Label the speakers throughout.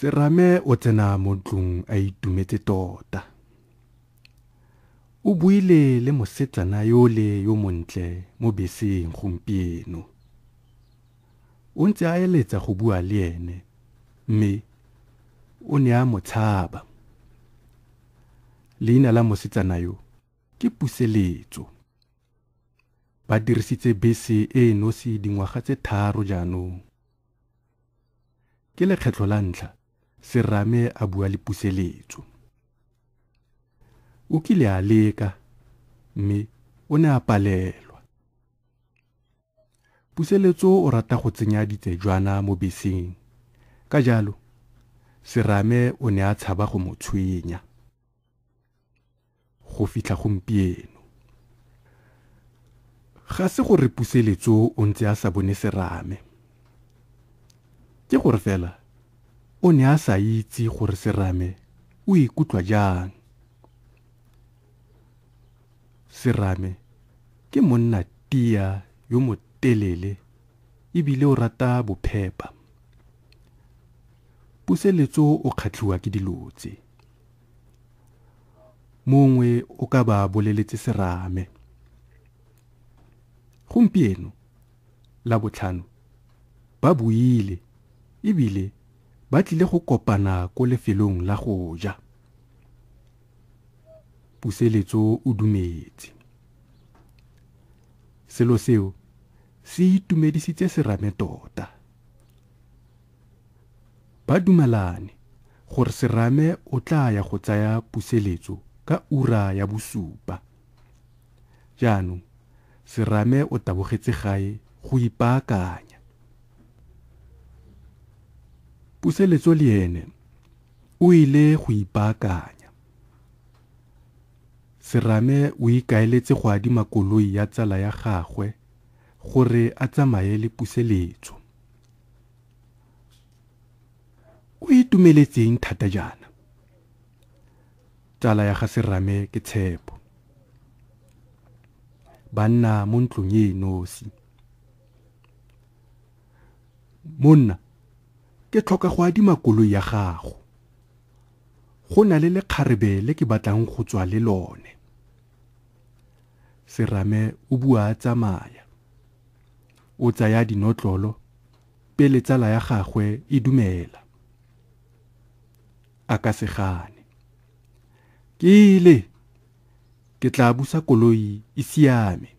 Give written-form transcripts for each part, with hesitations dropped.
Speaker 1: Serame o tsena mo ntlong a itumetse tota. O buile le mosetsana yole yo montle mo beseng gompieno. O ntse a eletsa go bua le ene mme o ne a mo tshaba. Leina la mosetsana yo ke Puseletso. Ba dirisitse bese e nosi dingwaga tse 3 jaanong. Ke lekgetlho la ntlha Serame a bua le Puseletso. O kile a leka mme o ne a palelwa. Puseletso o rata go tsenya ditsejwana mo beseng. Ka jalo, Serame o ne a tshaba go mo tshwenya. Go fitlha gompieno. Ga se gore Puseletso o ntse a sa bone Serame. Ke gore fela o ne a sa itse gore Serame o ikutlwa jang. Serame ke monna tia yo motelele ebile o rata bophepa. Puseletso o kgatlhiwa ke dilo tse. Mongwe o ka ba boleletse Serame. Gompieno Labotlhano ba buile ebile ba tlile go kopana ko lefelong la go ja. Puseletso o dumetse. Selo seo se itumedisitse Serame tota. Ba dumalane gore Serame o tla ya go tsaya Puseletso ka ura ya 7. Jaanong Serame o tabogetse gae go ipaakanya. Puseletso le ene o ile go ipaakanya. Serame o ikaeletse go adima koloi ya tsala ya gagwe gore a tsamaye le Puseletso. O itumeletseng thata jaana? Tsala ya ga Serame ke Tshepo. Ba nna mo ntlong e nosi. Monna, ke tlhoka go adima koloi ya gago. Go na le lekgarebe le ke batlang go tswa le lone. Serame o bua a tsamaya. O tsaya dinotlolo pele tsala ya gagwe e dumela. A ka se gane. Ke ile, ke tla busa koloi e siame.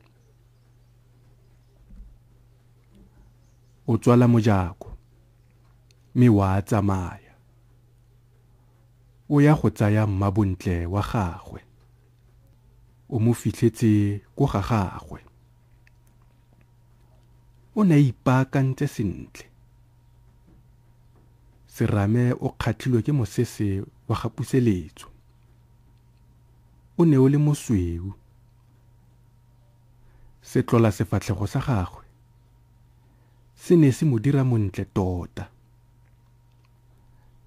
Speaker 1: O tswala mojako mme wa tsamaya. O ya go tsaya mmabontle wa gagwe. O mo fitlhetse ko ga gagwe. O ne a ipaakantse sentle. Serame o kgatlhilwe ke mosese wa ga Puseletso. O ne o le mosweu. Setlola sefatlhego sa gagwe se ne se mo dira montle tota.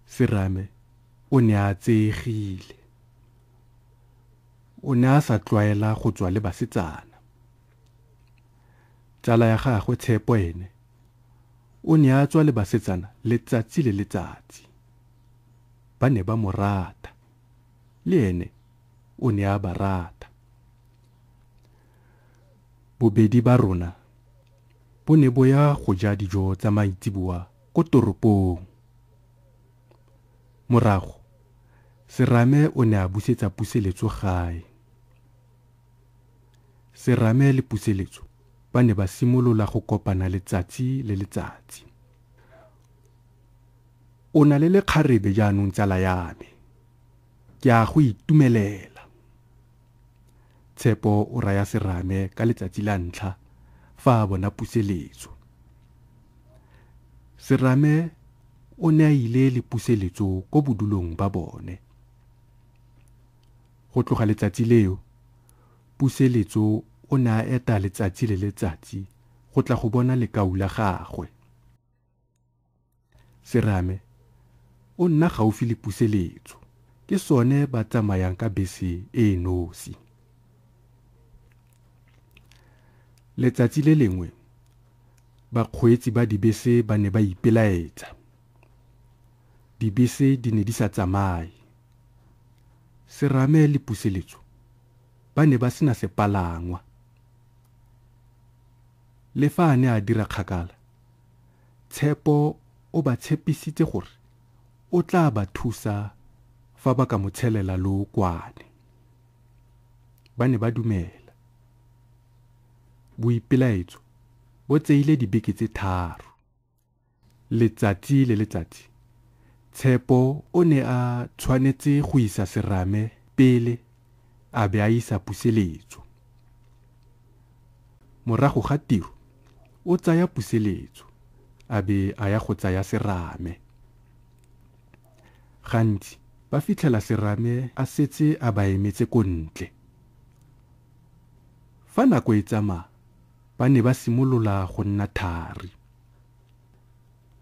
Speaker 1: Serame o ne a tseegile. O ne a sa tlwaela go tswa le basetsana. Tsala ya gagwe Tshepo ene o ne a tswa le basetsana letsatsi le letsatsi. Ba ne ba mo rata, le ene o ne a ba rata. Bobedi ba rona bo ne bo ya go ja dijo tsa maitseboa ko toropong. Morago Serame o ne a busetsa Puseletso gae. Serame le Puseletso ba ne ba simolola go kopana letsatsi le letsatsi. O na le lekgarebe jaanong tsala ya me. Ke a go itumelela. Tshepo o raya Serame ka letsatsi la ntlha fa a bona Puseletso. Serame o ne a ile le Puseletso ko bodulong ba bone. Go tloga letsatsi leo, Puseletso o ne a eta letsatsi le letsatsi go tla go bona lekau la gagwe. Serame o nna gaufi le Puseletso, ke sone ba tsamayang ka bese e nosi. Letsatsi le lengwe, bakgweetsi ba dibese ba ne ba ipelaetsa. Dibese di ne di sa tsamaye. Serame le Puseletso ba ne ba sena sepalangwa. Le fa a ne a dira kgakala, Tshepo o ba tshepisitse gore o tla ba thusa fa ba ka mo tshelela lookwane. Ba ne ba dumela. Boipelaetso bo tseile dibeke tse tharo. Letsatsi le letsatsi, Tshepo o ne a tshwanetse go isa serame pele a be a isa puseletso. Morago ga tiro, o tsaya puseletso a be a ya go tsaya serame. Gantsi ba fitlhela serame a setse a ba emetse ko ntle. Fa nako e tsamaya, ba ne ba simolola go nna thari.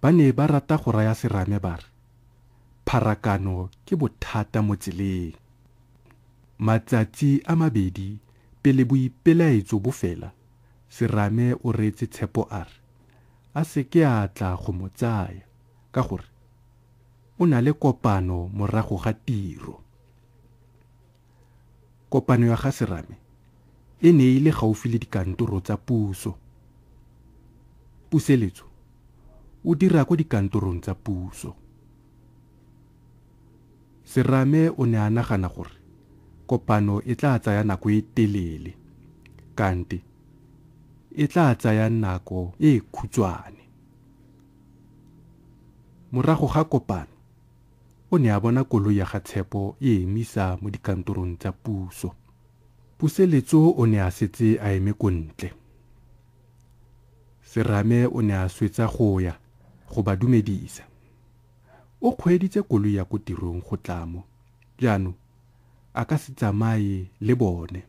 Speaker 1: Ba ne ba rata go raya serame ba re, Pharakano ke bothata mo tseleng. Matsatsi a mabedi pele boipelaetso bo fela, Serame o reetse Tshepo a re a se ke a tla go mo tsaya ka gore o na le kopano morago ga tiro. Kopano ya ga Serame e ne e le gaufi le dikantoro tsa puso. Puseletso o dira ko dikantorong tsa puso. Serame o ne a nagana gore kopano e tla tsaya nako e telele, kante e tla tsaya nako e khutshwane. Morago ga kopano, o ne a bona koloi ya ga Tshepo e emisa mo dikantorong tsa puso. Puseletso o ne a setse a eme ko ntle. Serame o ne a swetsa go ya go ba dumedisa. O kgweeditse koloi ya ko tirong go tla mo, jaanong a ka se tsamaye le bone.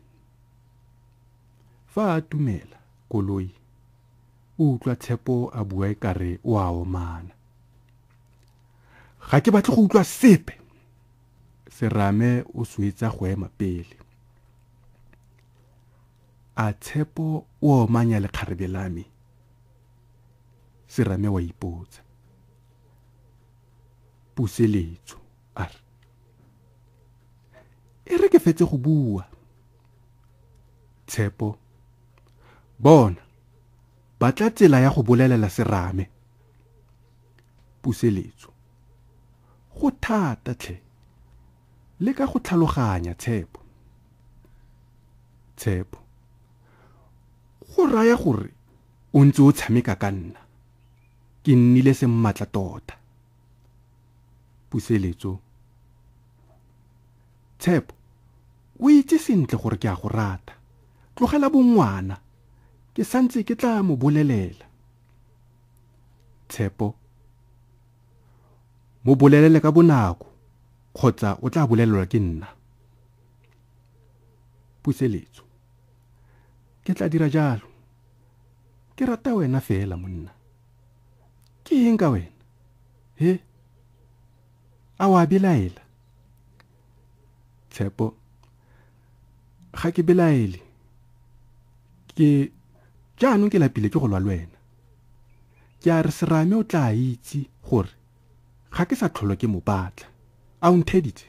Speaker 1: Fa a atumela koloi, o utlwa Tshepo a bua e kare o a omana. Ga ke batle go utlwa sepe. Serame o swetsa go ema pele. A Tshepo o omanya lekgarebe la me? Serame wa ipotsa. Puseletso a re, E re ke fetse go bua. Tshepo, bona, batla tsela ya go bolelela Serame. Puseletso, go thata tlhe. Leka go tlhaloganya, Tshepo. Tshepo, go raya gore o ntse o tshameka ka nna. Ke nnile semmatla tota. Puseletso, Tshepo, o itse sentle gore ke a go rata. Tlogela bongwana. Ke santse ke tla mo bolelela. Tshepo, mo bolelele ka bonako kgotsa o tla bolelelwa ke nna. Puseletso, ke tla dira jalo. Ke rata wena fela monna. Ke eng ka wena? He? A wa belaela? Tshepo, ga ke belaele. Ke jaanong ke lapile ke go lwa le wena. Ke a re Serame o tla itse gore ga ke sa tlholo ke mo batla. A o ntheditse?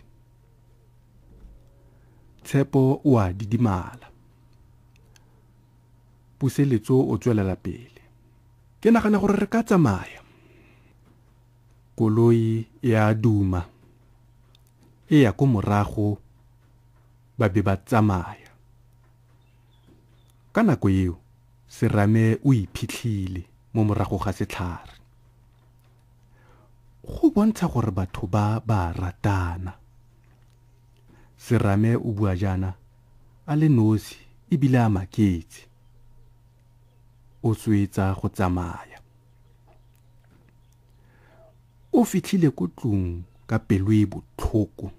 Speaker 1: Tshepo o a didimala. Puseletso o tswelela pele. Ke nagana gore re ka tsamaya. Koloi e a duma. E ya ko morago ba be ba tsamaya. Ka nako eo, Serame o iphitlhile mo morago ga setlhare. Go bontsha gore batho ba ba ratana. Serame o bua jaana a le nosi ebile a maketse. O swetsa go tsamaya. O fitlhile ko tlung ka pelo e botlhoko.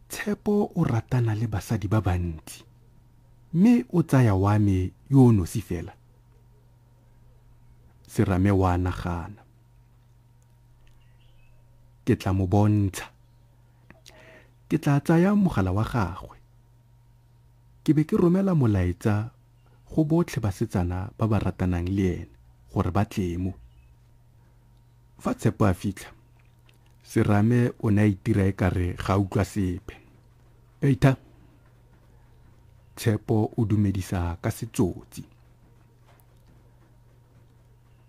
Speaker 1: Tshepo o ratana le basadi ba bantsi, mme o tsaya wa me yo o nosi fela. Serame wa nagana. Ke tla mo bontsha. Ke tla tsaya mogala wa gagwe. Ke be ke romela molaetsa go botlhe basetsana ba ba ratanang le ene gore ba tle mo. Fa Tshepo a fitlha, Serame o ne a itira e kare ga a utlwa sepe. Eitha! Tshepo o dumedisa ka setsotsi.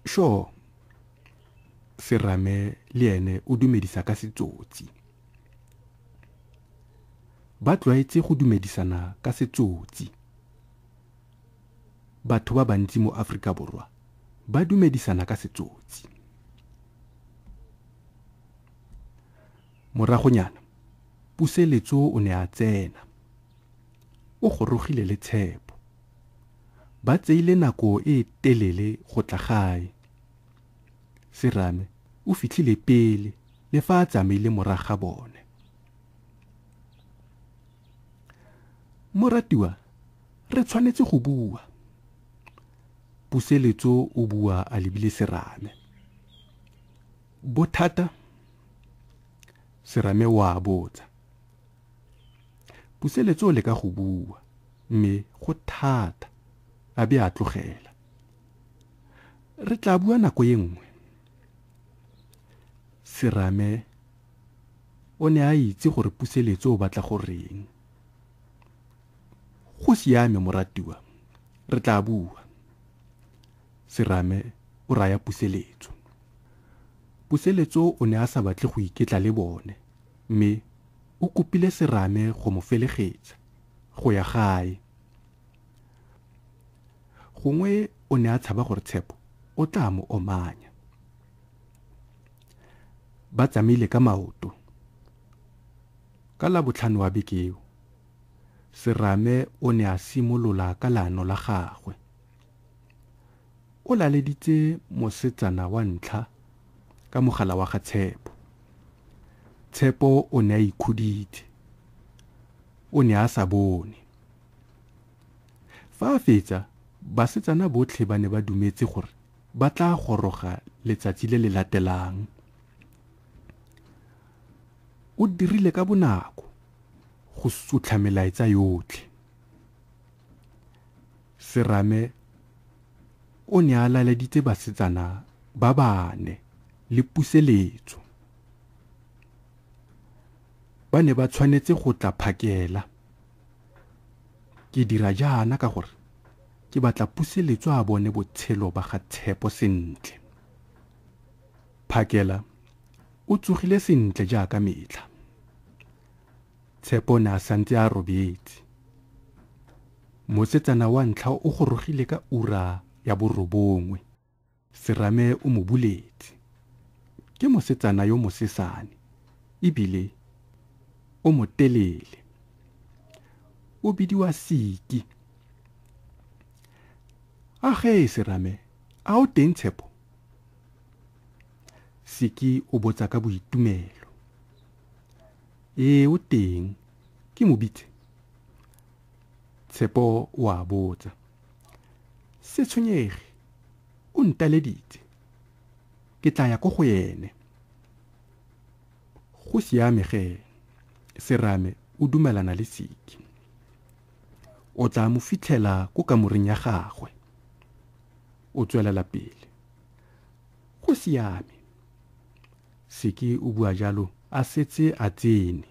Speaker 1: Sure, Serame le ene o dumedisa ka setsotsi. Ba tlwaetse go dumedisana ka setsotsi. Batho ba bantsi mo Afrika Borwa ba dumedisana ka setsotsi. Moragonyana, Puseletso o ne a tsena. O gorogile le Tshepo. Ba tseile nako e telele go tla gae. Serame o fitlhile pele le fa a tsamaile morago ga bone. Moratiwa, re tshwanetse go bua. Puseletso o bua a lebile Serame. Bothata? Serame o a botsa. Puseletso o leka go bua, mme go thata, a be a tlogela. Re tla bua nako e nngwe. Serame o ne a itse gore Puseletso o batla go reng. Go siame moratiwa, re tla bua. Serame o raya Puseletso. Puseletso o ne a sa batle go iketla le bone, mme o kopile Serame go mo felegetsa go ya gae. Gongwe o ne a tshaba gore Tshepo o tla mo omanya. Ba tsamaile ka maoto. Ka Labotlhano wa beke eo, Serame o ne a simolola ka leano la gagwe. O laleditse mosetsana wa ntlha ka mogala wa ga Tshepo. Tshepo o ne a ikhuditse. O ne a sa bone. Fa a fetsa, basetsana botlhe ba ne ba dumetse gore ba tla goroga letsatsi le le latelang. O dirile ka bonako go sutlha melaetsa yotlhe. Serame o ne a laleditse basetsana ba bane le Puseletso. Ba ne ba tshwanetse go tla phakela. Ke dira jaana ka gore ke batla Puseletso a bone botshelo ba ga Tshepo sentle. Phakela o tsogile sentle jaaka metlha. Tshepo ne a santse a robetse. Mosetsana wa ntlha o gorogile ka ura ya borobongwe. Serame o mo buletse. Ke mosetsana yo mosesane ebile o motelele. O bidiwa Siki. A ge Serame, a o teng Tshepo? Siki o botsa ka boitumelo. Ee, o teng. Ke mo bitse. Tshepo o a botsa. Se tshwenyege, o ntaleditse. Ke tla ya ko go ene. Go siame ge, Serame o dumelana le Siki. O tla mo fitlhela ko kamoreng ya gagwe. O tswelela pele. Go siame. Siki o bua jalo a setse a tsene.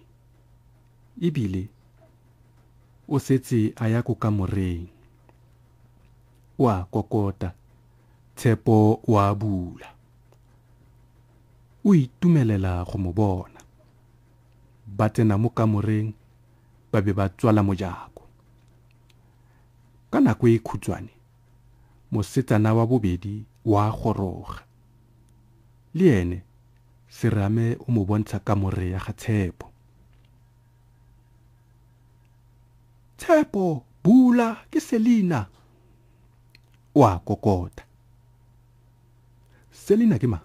Speaker 1: Ebile o setse a ya ko kamoreng. O a kokota. Tshepo o a bula. O itumelela go mo bona. Ba tsena mo kamoreng ba be ba tswala mojako. Ka nako e khutshwane, mosetsana wa bobedi wa goroga. Le ene Serame o mo bontsha kamore ya ga Tshepo. Tshepo, bula, ke Selina. O a kokota. Selina ke mang?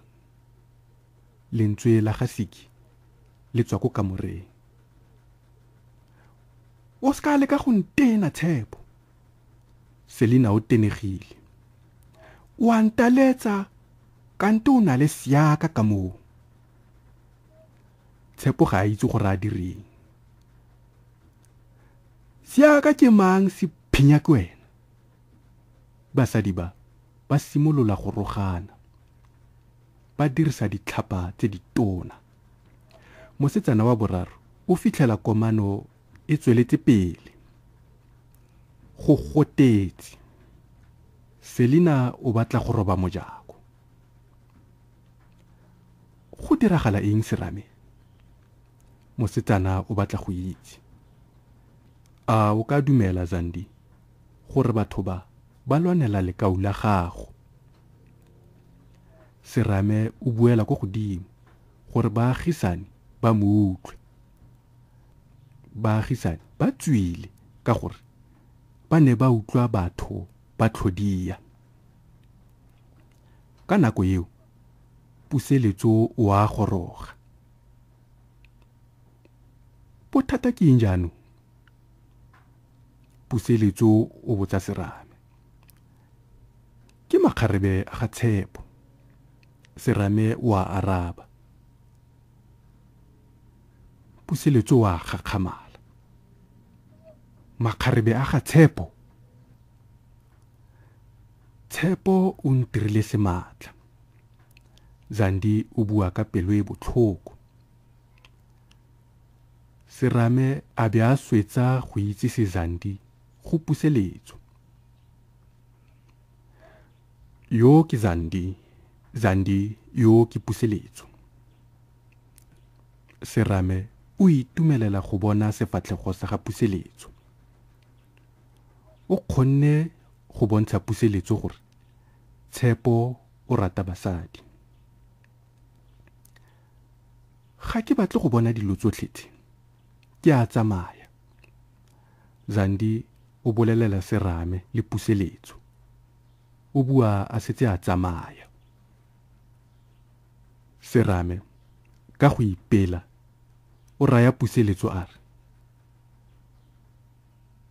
Speaker 1: Lentswe la ga Siki le tswa ko kamoreng. O ska leka go ntena, Tshepo. Selina o tenegile. O a ntaletsa kante o na le seaka ka moo. Tshepo ga a itse gore a direng. Seaka ke mang se phinya ke wena? Basadi ba ba simolola go rogana. ba dirisa ditlhapa tse ditona. Mosetsana wa boraro o fitlhela komano e tsweletse pele. Go gotetse. Selina o batla go roba mojako. Go diragala eng Serame? Mosetsana o batla go itse. A o ka dumela Zandi gore batho ba ba lwanela lekau la gago? Serame o buela ko godimo gore baagisane ba mo utlwe. Baagisane ba tswile ka gore ba ne ba utlwa batho ba tlhodia. Ka nako eo Puseletso o a goroga. Bothata ke eng jaanong? Puseletso o botsa Serame. Ke makgarebe a ga Tshepo. Serame o a araba. Puseletso o a gakgamala. Makgarebe a ga Tshepo? Tshepo o ntirile sematla. Zandi o bua ka pelo e botlhoko. Serame a be a swetsa go itsise Zandi go Puseletso. Yo ke Zandi, Zandi yo ke Puseletso. Serame o itumelela go bona sefatlhego sa ga Puseletso. O kgonne go bontsha Puseletso gore Tshepo o rata basadi. Ga ke batle go bona dilo tsotlhe tse. Ke a tsamaya. Zandi o bolelela Serame le Puseletso. O bua a setse a tsamaya. Serame ka go ipela o raya Puseletso a re,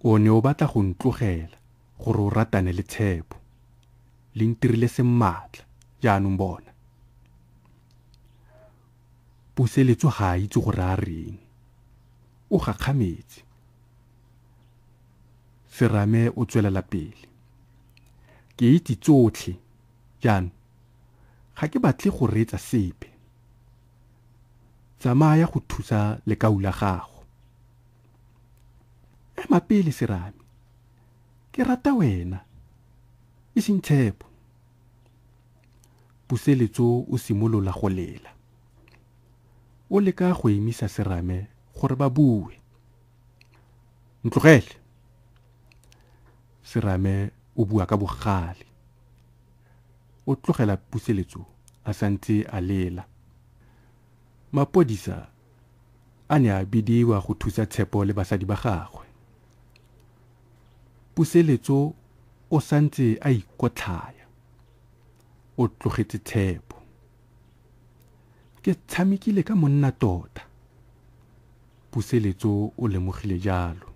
Speaker 1: O ne o batla go ntlogela gore o ratane le Tshepo. Le ntirile sematla jaanong bona. Puseletso ga a itse gore a reng. O gakgametse. Serame o tswelela pele. Ke itse tsotlhe jaanong ga ke batle go reetsa sepe. Tsamaya go thusa lekau la gago. Ema pele Serame. Ke rata wena e seng Tshepo. Puseletso o simolola go lela. O leka go emisa Serame gore ba bue. Ntlogele. Serame o bua ka bogale. O tlogela Puseletso a santse a lela. Mapodisa a ne a bidiwa go thusa Tshepo le basadi ba gagwe. Puseletso o santse a ikotlhaya. O tlogetse Tshepo. Ke tshamekile ka monna tota. Puseletso o lemogile jalo.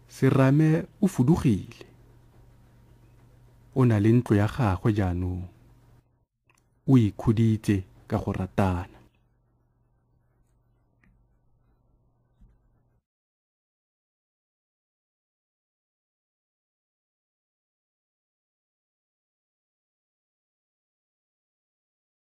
Speaker 1: Serame o fudugile. O na le ntlo ya gagwe jaanong. O ikhuditse ka go ratana.